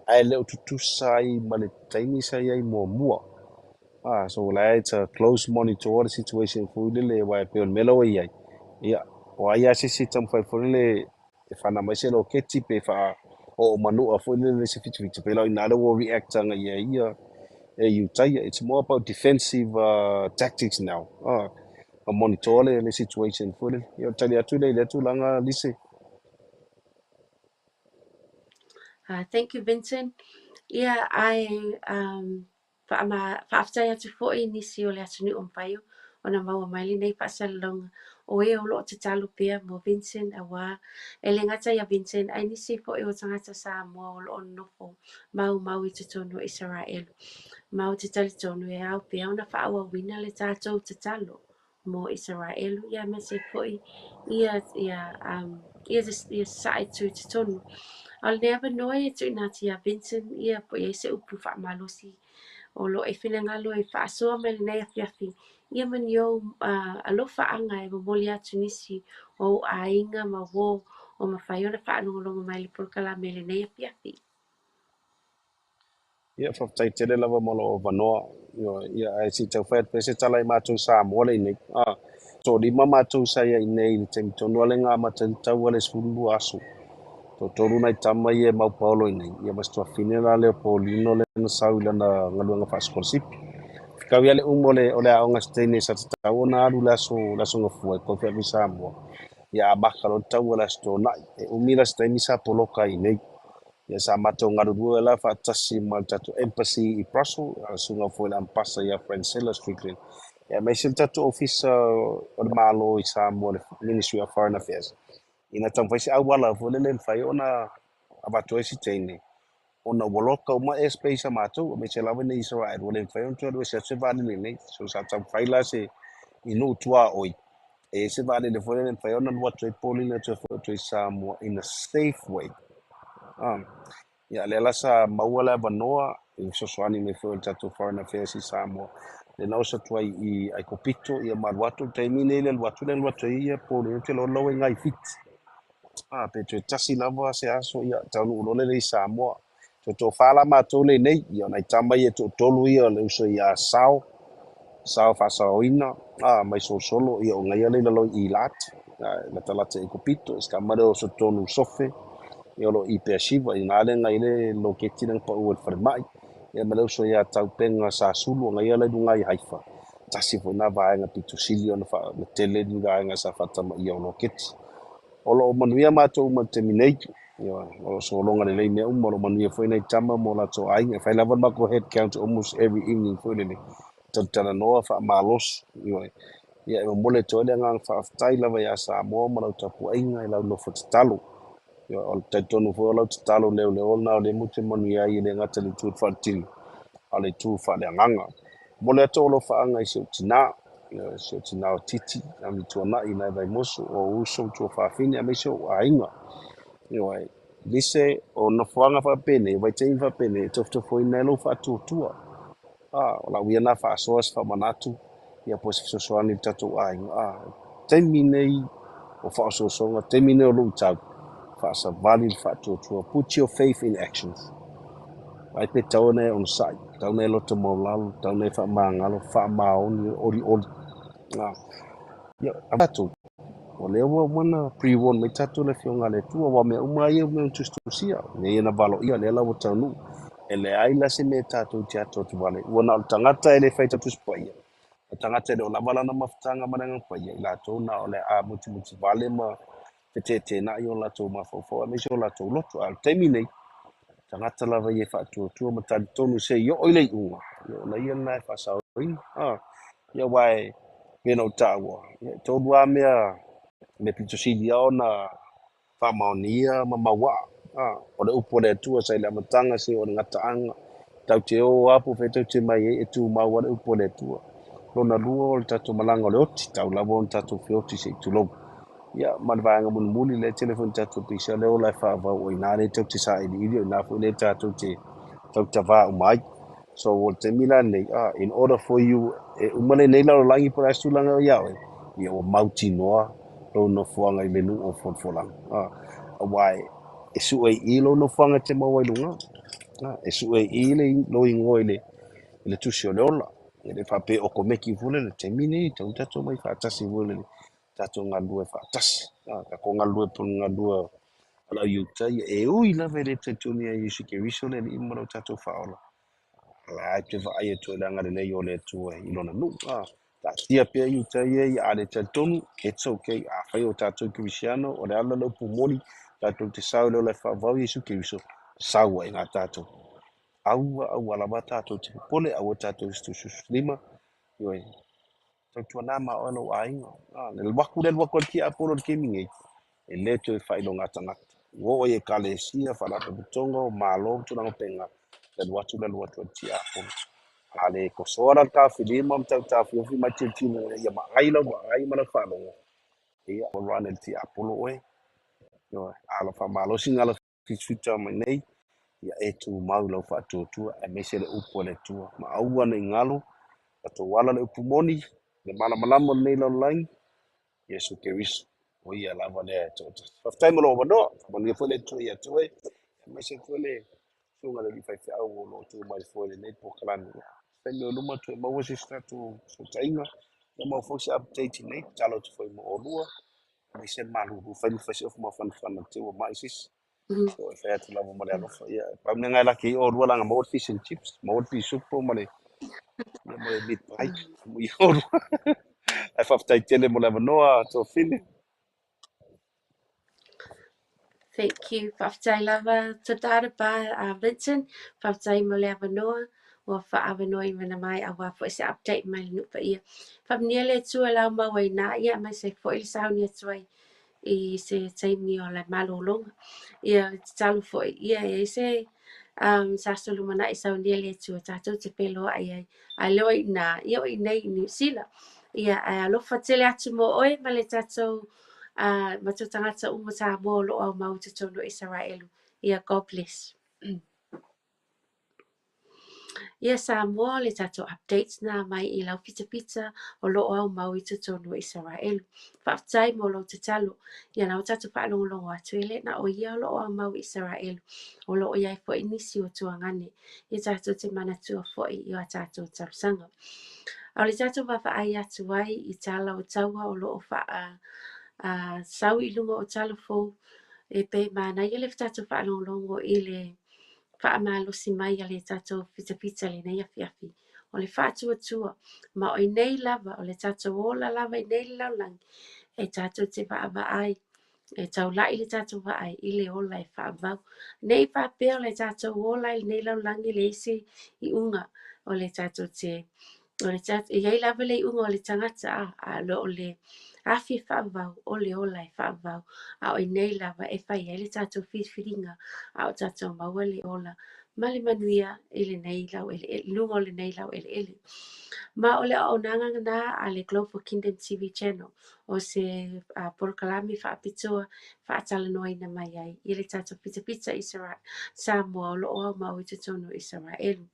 ae le o tutusa ai ma le taimi sa iai muamua. So la it's a close monitor le situation foi lele aua e pei o le mea la ua iai ia o ai lava se isi e taumafai foi lele e fana mai se loketi pe faa oo manua foi lele se fitifiti pe la o ina le ua react agai i ai ia e Iutaia. It's more about defensive tactics now. Ma monitor le situation foi lele. Ia o tali atu le i lea tulaga lise. Thank you, Vincent. Ia, ai faafetai atu foi nisi o le atunuu o mafai ona maua mai lenei faasalalauga o e o loo tatalo pea mo Vincent auā e le gata ia Vincent ae nisi foi o tagata Samoa o loo nonofo maumau i totonu o Isaraelu. Ma ou te talitonu e ao pea ona faaauauina le tatou tatalo mo Isaraelu ia aemaise foi ia sasae tu i totonu. A o lenei avanoa e tuuina atu iā Vincent ia po o i ai se upu faamalosi o loo e finagalo e faasoa mai lenei afiafi ia ma ni ou alofaaga e momoli atu nisi o ou aiga ma uō o mafai ona faalogologo mai le polokalame lenei afiafi. Ia faafetai tele lava mo lou avanoa. Ia ae se i taufai atu pea se tala i matou Samoa lenei. Toalima matou sa iai nei i le taimi tonu lava lea na amata ai le taua le 12 aso. Toatolu nai tama ia e maupaolo i nei, ia ma si tuafafine la lea o Paulino lea na sau i lana galuega faasikolasipi. Fekau ia le uma o le aoga se teine sa tatau ona alu le aso gafua e toe fealu i Samoa. Ia amata loa le taua le Aso Toonai. E umi la se taimi sa poloka ai nei. Ia sa matou galulue la faatasi ma le tatou embassy i Brussels, susuga foi i le Ambassador ia Francella Strickland. Ia aemaise le tatou ofisa o le Malo i Samoa, le Ministry of Foreign Affairs. Ina taumafai se auala foi lele e mafai ona avatu ai si teine ona ua loka uma airspace a matou aemaise lava nei Israel ua le mafai ona toe alu ese atu se vaalele nei. So sa taumafai la se i nuu tuaoi e se vaalele foi lele e mafai ona alu atu ai Paulina toe foi atu i Samoa in a safe way. Ia lea la sa maua le avanoa i fesoasoani mai foi o le tatou Foreign Affairs i Samoa. Le na oso atu ai i Aikopito ia ma alu atu le taimi nei le alu atu le alu atu ai ia Paulina te loa lau ai ngai Fiti. Pe toe tasi lava se aso ia taunuu loa lele i Samoa. Toe toafa la matou lenei, ia nai tama ia toatolu ia o le uso ia Sao, Sao faasaoina mai Solosolo ia o gaia le i lalo i Eilat, latalata i Aikopito, si tama lea o Sotonu Sofe, ia o lo o i Peasiva i na le ngai le loketi le na pau o le falemai. Ia ma le uso ia Taupenga Sasulu o gaia le luga i Haifa. Tasi foi na vaega pito sili ona tele ni vaega sa faatamaia o loketi. O loo manuia matou ma le taimi nei. Ia, o lo sologa lelei mea uma, o lo manuia foi nai tama mo latou aiga. E fai lava le matou head count almost every evening foi lele. Talatalanoa faamalosi. Ioe. Ia, e momoli atu ai le agaga faafetai lava ia Samoa ma lau tapuaiga i lau nofo tatalo. Ia, o le talitonu foi o lau tatalo leoleo lena o lea matou te manuia ai, e le gata i le itu faaletino, a o le itu faaleagaga. Momoli atu ou alofaaga i si ou tinā, si ou tinā o Titi Amituanai i nai Vaimoso, o ou uso ma tuafafine aemaise ou aiga. Ioe, lise o nofoaga faapenei, o vaitaimi faapenei, e tofotofoina ai lou faatuatua. O lau ia lena faasoa, se faamanatu, ia po o se fesoasoani i le tatou aiga. Taimi nei o faaosoosoga, taimi nei o luitau, faasavali le faatuatua. Put your faith in actions. Ai pe tau ona e onosai, tau ona e loto maualalo, tau ona e faamagalo, faamaoni, olioli. Ia, tatou, o lea ua uma ona pre-warn mai tatou le Afioga a le Atua, aua o mea uma ia ua tusitusia, mea ia na valoia, lea la ua taunuu. E leai la se mea tatou te atu vale, ua na o le tagata e le faitau Tusi Paia, o tagata e le o lava lana mafutaga ma le Agaga Paia, i latou na o le a mutimuti vale ma feteteenai o latou mafaufau aemaise o latou loto. A o le taimi nei, tagata lava ia e faatuatua ma talitonu se i oo i le iuga, ia ona ia lena e faasaoina. Ia aua e pei ona ou taua, ia, e tolu lava mea pito sili lava ona faamaonia ma mauaa. O le upu a le Atua sa i le amataga seia oo i le gataaga, tatou te o lava po o fea tatou te mai ai, e tumau lava le upu a le Atua. Lona lua o le tatou malaga o le oti, tau lava ona tatou feoti se i tulou. Ia, ma le vaega mulimuli lea e tele foi ina tatou pisa, le ola e faavau, o i ina lea tatou te sailiili, o i ina foi lea tatou te tautavā uma ai. So, o le taimi la lenei, in order for you, e uma lenei lalolagi po o le a se tulaga o ia oe, ia ua mautinoa lou nofoaga i le nuu o folafolaga. Aua e sue i i lou nofoaga e te maua ai i luga. E sue i i lou igoa i le tusi o le ola. E le faapea okomeki foi le taimi nei, tau tatou mai faatasi foi le tatou galulue faatasi. Tatou galulue po o le galulue o lau Iutaia, e ui lava e le talitonu ia Iesu Keriso le Alii ma lo tatou faaola. La e te vaai atu i le agalelei o le Atua i lona nuu. Taatia pea Iutaia ia a le talitonu, it's okay. Afai o tatou Kerisiano, o le ala le upu moni, tatou te sao i le ola e faavavau Iesu Keriso, sau ai ngā tatou. Aua, aua lava tatou te popole, aua tatou te tusitusilima. Ioe, tautuana ma oe lou aiga. Le alu atu le alu atu a le tiapolo i le taimi nei, e le toe faailoga tagata. Ua oo i ekalesia, faalapotopotoga, o malo, tulaga faapena, le alu atu le alu atu a le tiapolo. A le tosoa la le taofilima ma tau taofiofi mai tilotilo ia vaai lau vaai ma lau faalogo, ia ua run e le tiapolo oe. Ioe, a o lau faamalosiga lau fitafita mai nei, ia e tumau lau faatuatua aemaise le upu a le Atua. Ma aua ne i galo, tatou ala le upu moni, le malamalama o lenei lalolagi, Iesu Keriso, o ia lava lea e toatasi. Faafetai mo lou avanoa, faamanuia foi le Atua ia te oe, aemaise foi le susuga i le alii faifeau o lo o tu mai foe i lenei polokalame. Taimi o luma toe maua se isi tatou fesootaiga, ia maua foi se update i nei, tatalo atu foi mo oulua, aemaise le malulu, fai ma fai se ofu mafanafana te ua mai se isi. So, e fai atu lava ma le alofa. Ia, pau mea ngai laki i oulua laga maua le fish and chips, maua le pisupo ma le, ia, ma le meat pie. Mo i oulua. Ae faafetai tele mo le avanoa, Tuafine. Thank you. Faafetai lava toda ba Vincent. Faafetai mo le avanoa. Ua faaavanoa i mana mai aua foi se update mai le nuu paia. Faamanuia le Atua lau maua i nā ia aemaise foi le sauni atu ai i se taimi o le malologa. Ia tatalo foi ia e ai se sa sulumanai saunia le Atua tatou te feiloai ai. Ae leo i nā, ia o i nei i Niu Sila. Ia ae alofa tele atu mo oe ma le tatou ma tō tagata uma Samoa o loo au mau i totonu o Isaraelu. Ia God bless. Ia Samoa o le tatou updates nā mai i lau pitapita o loo au mau i totonu o Isaraelu. Faafetai mo lou tatalo. Ia na o tatou faalogologo atu e le na o ia o loo au mau i Isaraelu. O loo iai foi nisi o tuagane. Ia tatou te manatua foi i o tatou talosaga. A o le tatou vaavaai atu ai i tala o taua o loo faa sau i luga o tala fou e pei manaia le tatou faalogologo i le faamalosi mai a le tatou fitafita lenei afiafi. O le faatuatua ma o i nei lava o le tatou ola lava i nei le lalolagi e tatou te vaavaai e taulai le tatou vaai i le ola e faavavau. Nei faapea o le tatou ola i lenei lalolagi le isi iuga o le tatou te O le e i ai lava le iuga o le tagata a, a lo o le afi e faavavau, o le ola e faavavau, a o inei lava e fai ai le tatou filifiliga, a o tatou maua le ola ma le manuia i lenei laueleele, i luga o lenei laueleele. Ma o le auaunaga lena a le Global Kingdom TV Channel, o se polokalame faapitoa faatalanoaina mai ai i le tatou pitapita Isaraelu, Samoa o lo o aumau i totonu o Isaraelu.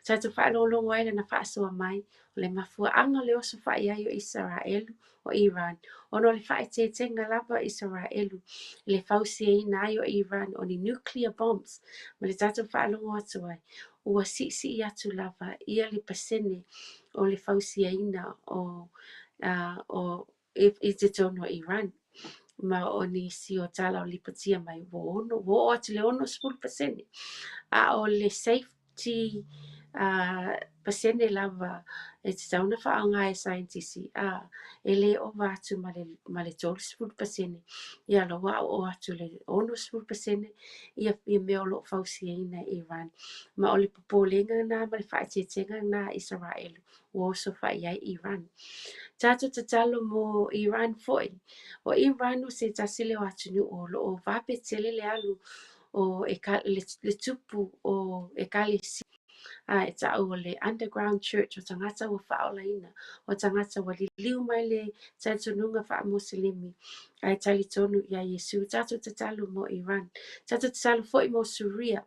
Tatou faalogologo ai lana faasoa mai o le mafuaaga o le oso fai ai o Isaraelu o Iran ona o le faaeteetega lava o Isaraelu i le fausiaina ai o Iran o ni nuclear bombs ma le tatou faalogo atu ai ua siisii atu lava ia le pasene o le fausiaina o o i totonu o Iran. Ma o nisi o tala o lipotia mai ua ono, ua oo atu i le 60%. A o le safety pasene lava e tatau ona faaaoga e saienitisi, e le ova atu ma le, ma le 30%. Ia la ua oo atu i le 60% ia, ia mea o lo o fausiaina e Iran. Ma o le popolega lena ma le faaeteetega lena a Isaraelu ua oso fai ai Iran. Tatou tatalo mo Iran foi. O Iran o se tasi lea o atunuu o lo o vape tele le alu o le, le tupu o ekalesia a e ta'u o le underground church o tagata ua faaolaina, o tagata ua liliu mai le talitonuga faamuselemi ae talitonu iā Iesu. Tatou tatalo mo Iran. Tatou tatalo foi mo Suria.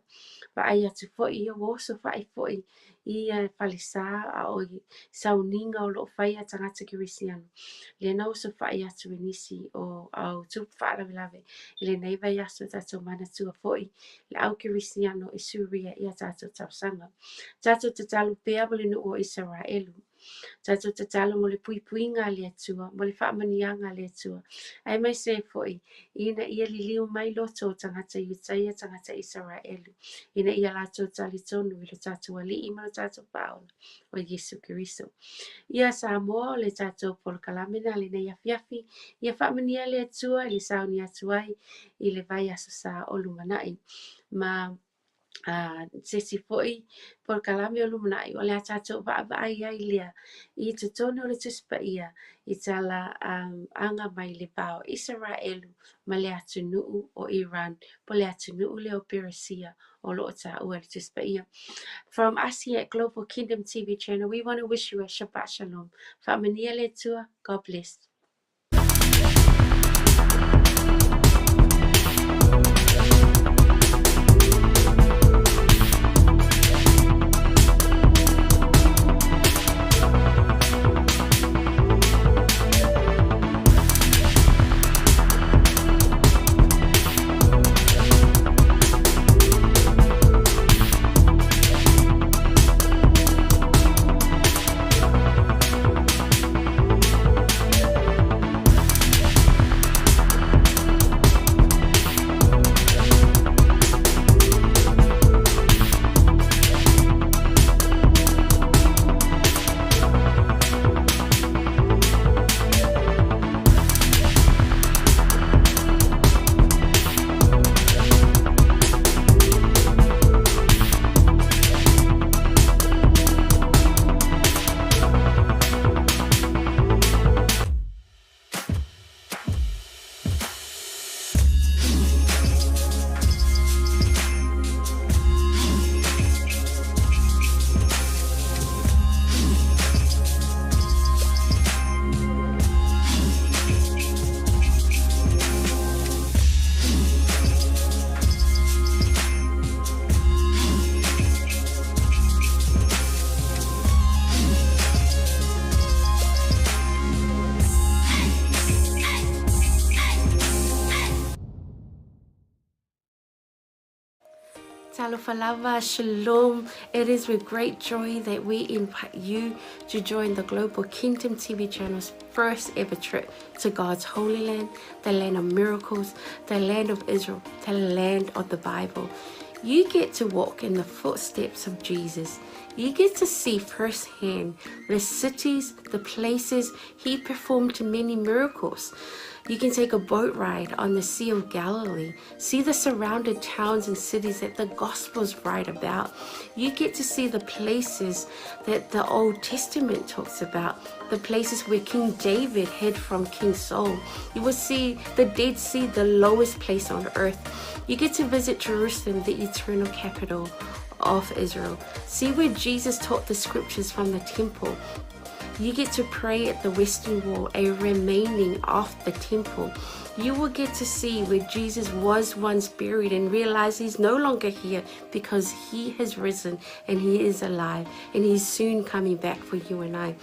Vaai atu foi ia ua oso fai foi i falesa a o i sauniga o lo o faia e tagata kerisiano. Lea na oso fai atu e nisi o au tupu faalavelave i lenei vaiaso tatou manatua foi le au kerisiano i Suria i a tatou tausaga. Tatou tatalo pea mo le nuu o Isaraelu. Tatou tatalo mo le puipuiga a le Atua, mo le faamanuiaga a le Atua. Aemaise ai foi ina ia liliu mai loto o tagata Iutaia, tagata Isaraelu, ina ia latou talitonu i lo tatou Alii ma lo tatou Faaola o Iesu Keriso. Ia Samoa o le tatou polokalame na lenei afiafi, ia faamanuia le Atua i le sauni atu ai i le vaiaso sa o lumanai. Ma se isi foi polokalame o lumanai o le a tatou vaavaai ai lea i totonu o le Tusi Paia i tala aga mai le va o Isaraelu ma le atunuu o Iran po le atunuu lea o Peresia o lo o taua i le Tusi Paia. From us here at Global Kingdom TV channel, we want to wish you a Shabbat Shalom. Faamanuia le Atua. God bless. Talofa lava, shalom. It is with great joy that we invite you to join the Global Kingdom TV channel's first ever trip to God's Holy Land, the land of miracles, the land of Israel, the land of the Bible. You get to walk in the footsteps of Jesus. You get to see firsthand the cities, the places he performed many miracles. You can take a boat ride on the Sea of Galilee, see the surrounded towns and cities that the Gospels write about. You get to see the places that the Old Testament talks about, the places where King David hid from King Saul. You will see the Dead Sea, the lowest place on earth. You get to visit Jerusalem, the eternal capital of Israel. See where Jesus taught the scriptures from the temple. You get to pray at the Western Wall, a remaining of the temple. You will get to see where Jesus was once buried and realize he's no longer here because he has risen and he is alive and he's soon coming back for you and I.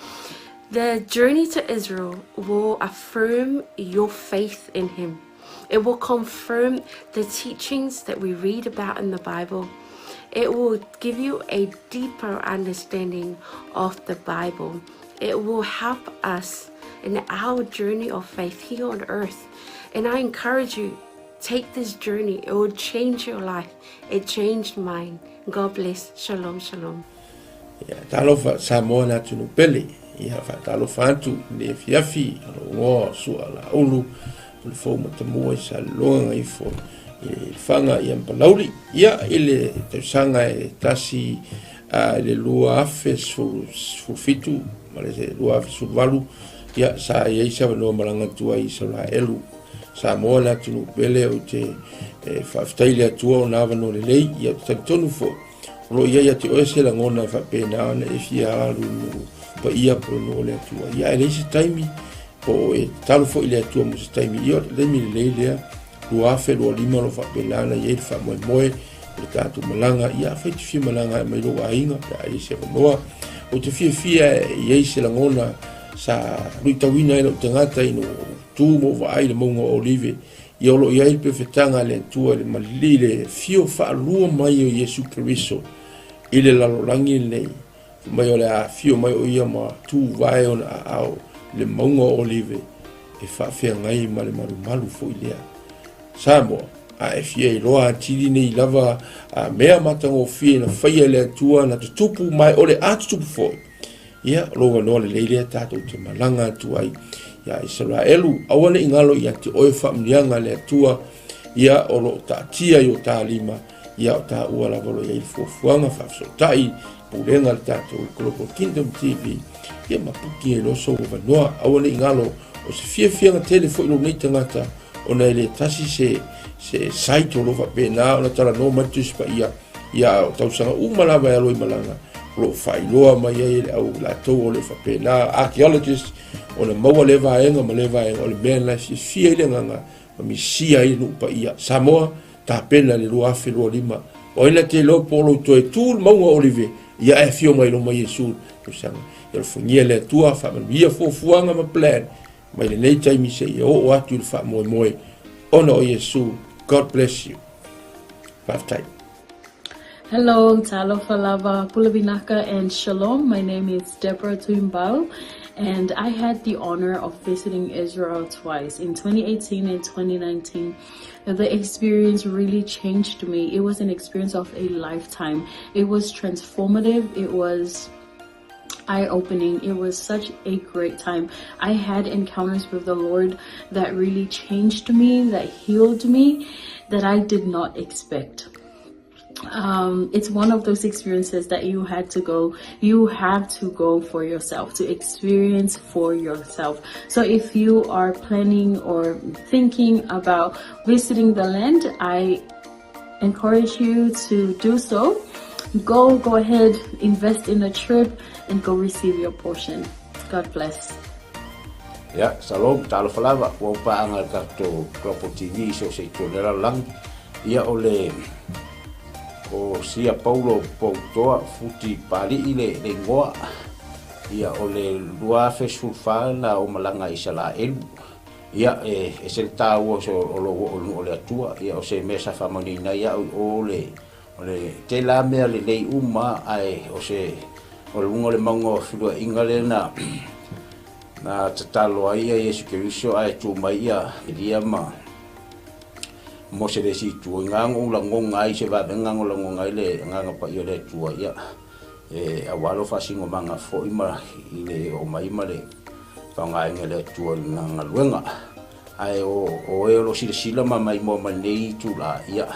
The journey to Israel will affirm your faith in him. It will confirm the teachings that we read about in the Bible. It will give you a deeper understanding of the Bible. It will help us in our journey of faith here on earth. And I encourage you, take this journey. It will change your life. It changed mine. God bless. Shalom, shalom. Ia, talofa Samoa le atunuu pele. Ia, faatalofa atu i le afiafi o lou igoa o Sua Laulu o le fou matamua i Saleloga gaifo i le Lefaga ia ma Palauli. Ia, i le tausaga e tasi i le 2017 ma le 2018, ia, sa i ai se avanoa malaga atu ai i Isaraelu. Samoa le atunuu pele ou te faafetai i le Atua ona avanoa lelei, ia, ou te talitonu foi O lo o i ai ia te oe se lagona e faapena ona e fia alu i nuu paia po o nuu o le Atua. Ia, ae leai se taimi, po o e tatalo foi i le Atua mo se taimi. Ia, o le taimi lelei lea, 2025 o lo o faapena ona i ai le faamoemoe o le tatou malaga. Ia, afai e te fia malaga mai lou aiga pe a i ai se avanoa. Ou te fiafia e i ai se lagona sa luitauina ai lou tagata ina ua ou tu ma ou vaai i le mauga o Olive. Ia o lo o i ai le pefetaga a le Atua i le malili i le afio faalua mai o Iesu Keriso i le lalolagi lenei, fai mai o le a afio mai o ia ma tuvae ona aao i le mauga o Olive e faafeagai ma le malumalu foi lea. Samoa, a e fia iloa atili nei lava a mea matagofie na faia e le Atua na tutupu ma e o le a tutupu foi, Ia, o lou avanoa lelei lea tatou te malaga atu ai iā Isaraelu. Aua ne i galo ia te oe faamanuiaga a le Atua, ia o lo o taatia i o ta lima, ia o taua lava o lo o i ai le fuafuaga faafesootai, pulega a le tatou Global Kingdom TV, ia ma puki ai loa sou avanoa. Aua ne i galo, o se fiafiaga tele foi lou nei tagata, ona e le tasi se, se site o lo o faapena ona talanoa mai le Tusi Paia, Ia, o tausaga uma lava e alo i malaga, o lo o faailoa mai ai e le au latou o le faapena, archaeologist, ona maua lea vaega ma lea vaega, o le mea lena e fiafia ai le agaga ma misia ai le nuu paia. Samoa, tapena i le 2025. O ai na te iloa po o lou toe tu le mauga o Olive, ia ae afio mai loma Iesu i le tausaga. Ia alofagia le Atua, faamanuia fuafuaga ma plan mai lenei taimi seia oo atu i le faamoemoe ona o Iesu. God bless you. Faafetai. Hello, talofa lava, pule vinaka and shalom. My name is Deborah Tuimbau and I had the honor of visiting Israel twice in 2018 and 2019. The experience really changed me. It was an experience of a lifetime. It was transformative. It was eye-opening. It was such a great time. I had encounters with the Lord that really changed me, that healed me, that I did not expect. It's one of those experiences that you had to go, you have to go for yourself, to experience for yourself. So if you are planning or thinking about visiting the land, I encourage you to do so. Go, go ahead, invest in a trip and go receive your portion. God bless. Ia, shalom, talofa lava, ua ou paaga i le tatou Global TV i so o se itu o le lalolagi. Ia, o le, o Sia Paulo Poutoa Futi Pali'i le, le igoa. Ia, o le 2014 na ou malaga i Isalaelu. Ia, e ese le taua o se, o lou oo i le nuu o le Atua. Ia, o se mea sa faamanuiaina ai au i o le, O le tela mea lelei uma ae o se o luga o le mauga o feluaiga lea na na tatalo ai ia Iesu Keriso ae tu mai ia Elia ma Mose le isi itu. I ngā ou lagoga ai se vavega o lagoga ai le agaga paia o le Atua ia e aua lou faasinomaga foi ma i le oo mai ma le faaaogaina e le Atua i lana galuega. Ae o o e o lo o silasila ma maimoa mai lenei itulā, ia,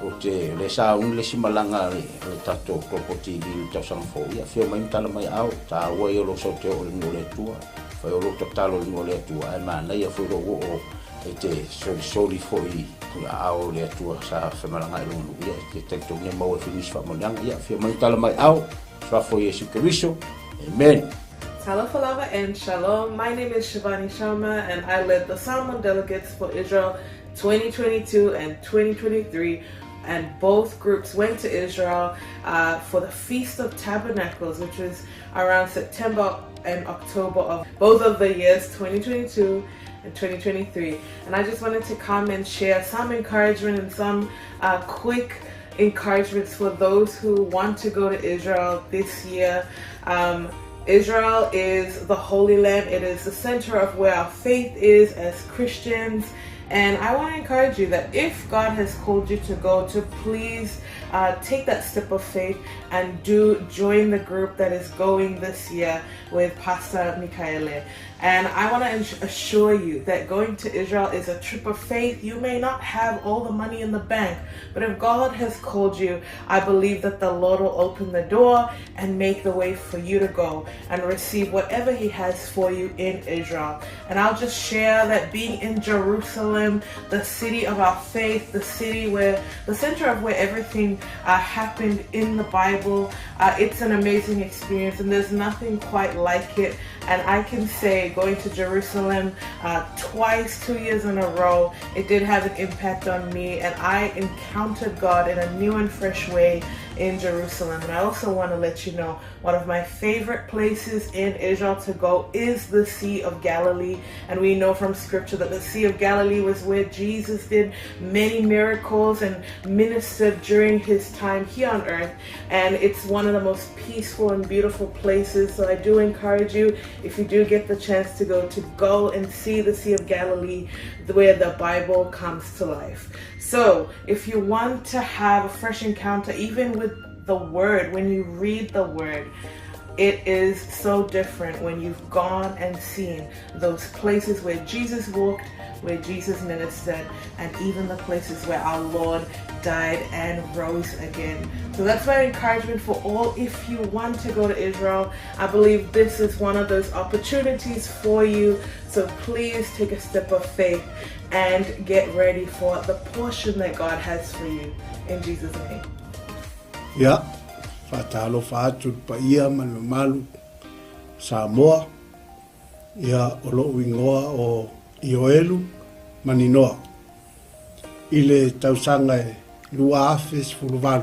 ou te, o lea sa uni le isi malaga a le, a le tatou Global TV i le tausaga fou, ia, afio mai ma tala mai aao, taua ia o lou sau te oo i le nuu o le Atua, fai o lou tatalo i le nuu o le Atua, ae manaia foi lou oo e te solisoli foi i aao o le Atua sa femalagaai i lona nuu, ia, e te talitonu e maua ai foi nisi faamanuiaga, ia, afio mai ma tala mai aao, Suafa o Iesu Keriso, Amen. Talofa lava and shalom. My name is Shivani Sharma and I led the Samoan delegates for Israel 2022 and 2023 and both groups went to Israel uh, for the Feast of Tabernacles, which was around September and October of both of the years 2022 and 2023. And I just wanted to come and share some encouragement and some uh, quick encouragements for those who want to go to Israel this year. Um, Israel is the Holy Land. It is the center of where our faith is as Christians. And I want to encourage you that if God has called you to go, to please uh, take that step of faith and do join the group that is going this year with Pastor Mikaele. And I want to assure you that going to Israel is a trip of faith. You may not have all the money in the bank, but if God has called you, I believe that the Lord will open the door and make the way for you to go and receive whatever He has for you in Israel. And I'll just share that being in Jerusalem, the city of our faith, the city where the center of where everything uh, happened in the Bible, uh, it's an amazing experience, and there's nothing quite like it. And I can say, going to Jerusalem uh, twice, two years in a row, it did have an impact on me, and I encountered God in a new and fresh way in Jerusalem. And I also want to let you know one of my favorite places in Israel to go is the Sea of Galilee. And we know from scripture that the Sea of Galilee was where Jesus did many miracles and ministered during his time here on earth. And it's one of the most peaceful and beautiful places. So I do encourage you, if you do get the chance to go, to go and see the Sea of Galilee where the Bible comes to life. So if you want to have a fresh encounter, even with the Word, when you read the Word, it is so different when you've gone and seen those places where Jesus walked, where Jesus ministered, and even the places where our Lord died and rose again. So that's my encouragement for all. If you want to go to Israel, I believe this is one of those opportunities for you. So please take a step of faith and get ready for the portion that God has for you. In Jesus' name. Ia, faatalofa atu i le paia ma le mamalu o Samoa, ia o lo'u igoa o Ioelu Maninoa. I le tausaga e 2018,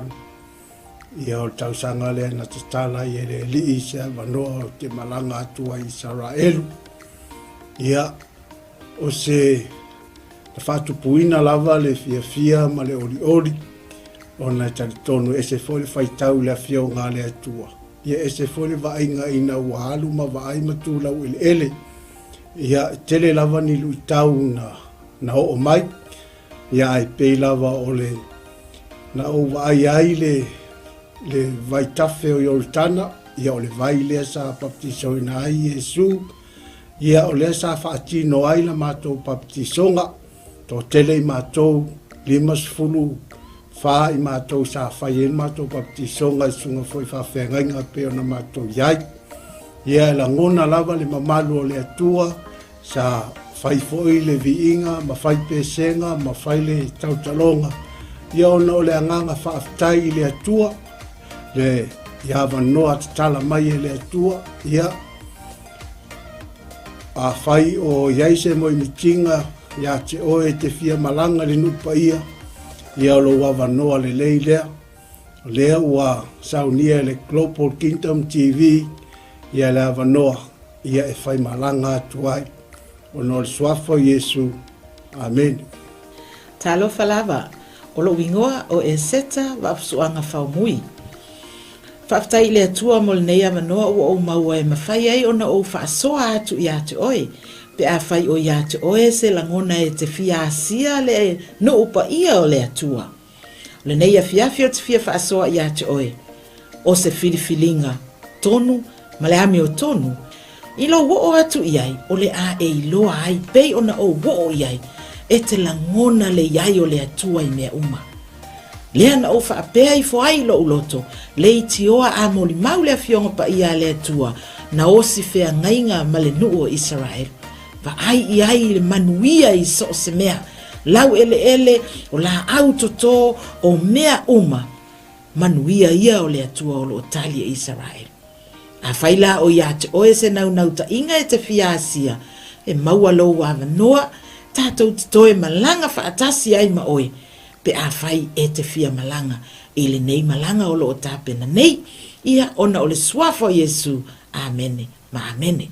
ia o le tausaga lea na tatala ai e le Alii se avanoa ou te malaga atu ai i Isaraelu. Ia, O se na faatupuina lava le fiafia ma le olioli, ona e talitonu e ese foi le faitau i le Afioga a le Atua, ia ese foi le vaaiga ina ua alu ma vaai ma tu laueleele. Ia, e tele lava ni luitau na, na oo mai, ia ae pei lava o le na ou vaai ai le, le vaitafe o Ioritana, ia o le vai lea sa baptisoina ai Iesu, Ia, o lea sa faatino ai la matou papatisoga, toatele i matou, 54 i matou sa fai ai le matou papatisoga i susuga foi faafeagaiga e pei ona matou i ai. Ia, e lagona lava le mamalu o le Atua, sa fai foi le viiga ma fai pesega ma fai le tautaloga, ia ona o le agaga faafetai i le Atua, le i avanoa tatala mai e le Atua, ia, Afai o i ai se moemitiga ia te oe e te fia malaga i le nuu paia, ia o lou avanoa lelei lea. O lea ua saunia e le Global Kingdom TV ia le avanoa ia e fai malaga atu ai. Ona o le Suafa o Iesu. Amene. Talofa lava, o lou igoa o Eseta Vaafusuaga Faumui. Faafetai i le Atua mo lenei avanoa ua ou maua e mafai ai ona ou faasoa atu ia te oe, pe afai o ia te oe se lagona e te fia asia le nuu paia o le Atua. O lenei afiafi ou te fia faasoa ia te oe, o se filifiliga tonu ma le amiotonu. I lou oo atu i ai, o le a e iloa ai pei ona ou oo i ai, e te lagona le i ai o le Atua i mea uma. Lea na ou faapea ifo ai i lou loto, leitioa a molimau le Afioga Paia a le Atua, na osi feagaiga ma le nuu o Isaraelu. Vaai i ai i le manuia i so o se mea, laueleele, o laau toto, o mea uma, manuia ia o le Atua o lo o tali e Isaraelu. Afai la o ia te oe se naunautaiga e te fia asia, e maua lou avanoa, tatou te toe malaga faatasi ai ma oe, pe afai e te fia malaga i lenei malaga o lo o tapena nei, ia ona o le Suafa o Iesu. Amene ma amene.